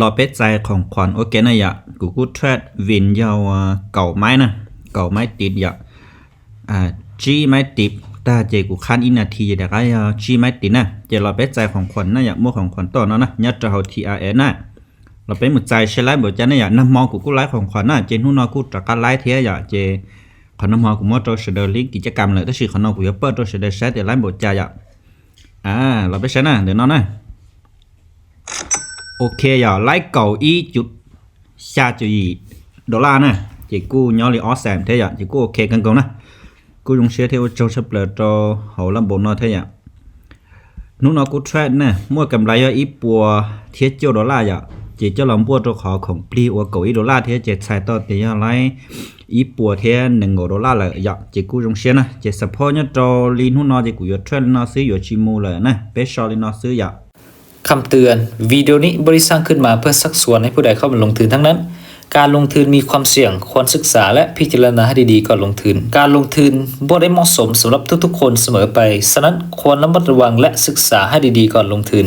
ລໍເປັດໃຈຂອງຂວັນ. ໂອເຄນະ ຢະ ກູກູເທຣດວິນຍາວ ເກົ້າໄມ້ນະ ເກົ້າໄມ້ຕິດ ຢະ ອາ ຈີໄມ້ຕິດ. ຕາເຈ ກູຄານອີກນາທີດຽວກະ ຈີໄມ້ຕິດນະ. ເຈ ລໍເປັດໃຈຂອງຂວັນນະ ຢະ ມົວຂອງຂວັນຕໍ່ເນາະນະ ຍາດຕະເຮົາ ທີອາເອັນນະ. ລໍເປັດໝູ່ໃຈ ເຊໄລໂບຈານະ ຢະ ນຳມອງ ກູກູໄລຂອງຂວັນນະ. ເຈ ຮູ້ເນາະ ກູຕະກະໄລເທຍ ຢະ ເຈ ຂອງນຳມອງ ກູມົວໂຕເສດເດີລິງກິດຈະກຳເລີຍ ແຕ່ຊິຂອງເນາະ ກູຢາເປີດໂຕເສດເດີແຊດ ແຕ່ໄລໂບຈານ ຢະ ອາ ລໍເປັດໃຈນະ ເດີນອນນະ. ໂອເຄ ຢະ ໄລເກົ້າອີກຈຸດ ຊາຈູອີໂດລານະ. ເຈ ກູຍໍລີອອສແສມເທຍ ຢະ ເຈ ກູໂອເຄກັນກົງນະ. ກູຍົງເຊເທໂອໂຈສະເປີໂຕເຮົາລຳບົງເນາະເທຍ ນຸນອກກູເທຣດນະ ມົວກຳໄລ ຍອດອີປົວເທຍໂຈໂດລາ ຢະ ເຈ ເຈົ້າລຳບົວໂຕຂໍຂອງປລີໂອເກົ້າອີໂດລາເທຍ ເຈ ໃສ່ຕໍ່ເຕຍອດໄລອີປົວເທຍໜຶ່ງໂດລາເລີຍ ຢະ ເຈ ກູຍົງເຊນະ. ເຈ ສະເພາະຍອດໂຕລີນຸນອກ ເຈ ກູຢອດເທຣດນອກຊື້ ຢອດຊີມູເລີຍນະ ເປຊໍລີນອກຊື້ ຢະ. ຄຳເຕືອນ, ວິດີໂອນີ້ບໍ່ໄດ້ສ້າງຂຶ້ນມາເພື່ອຊັກຊວນໃຫ້ຜູ້ໃດເຂົ້າມາລົງທຶນທັງນັ້ນ. ການລົງທຶນມີຄວາມສ່ຽງ, ຄວນສຶກສາ ແລະ ພິຈາລະນາໃຫ້ດີໆກ່ອນລົງທຶນ. ການລົງທຶນບໍ່ໄດ້ເໝາະສົມສຳລັບທຸກໆຄົນສະເໝີໄປ, ສະນັ້ນຄວນລະມັດລະວັງ ແລະ ສຶກສາໃຫ້ດີໆກ່ອນລົງທຶນ.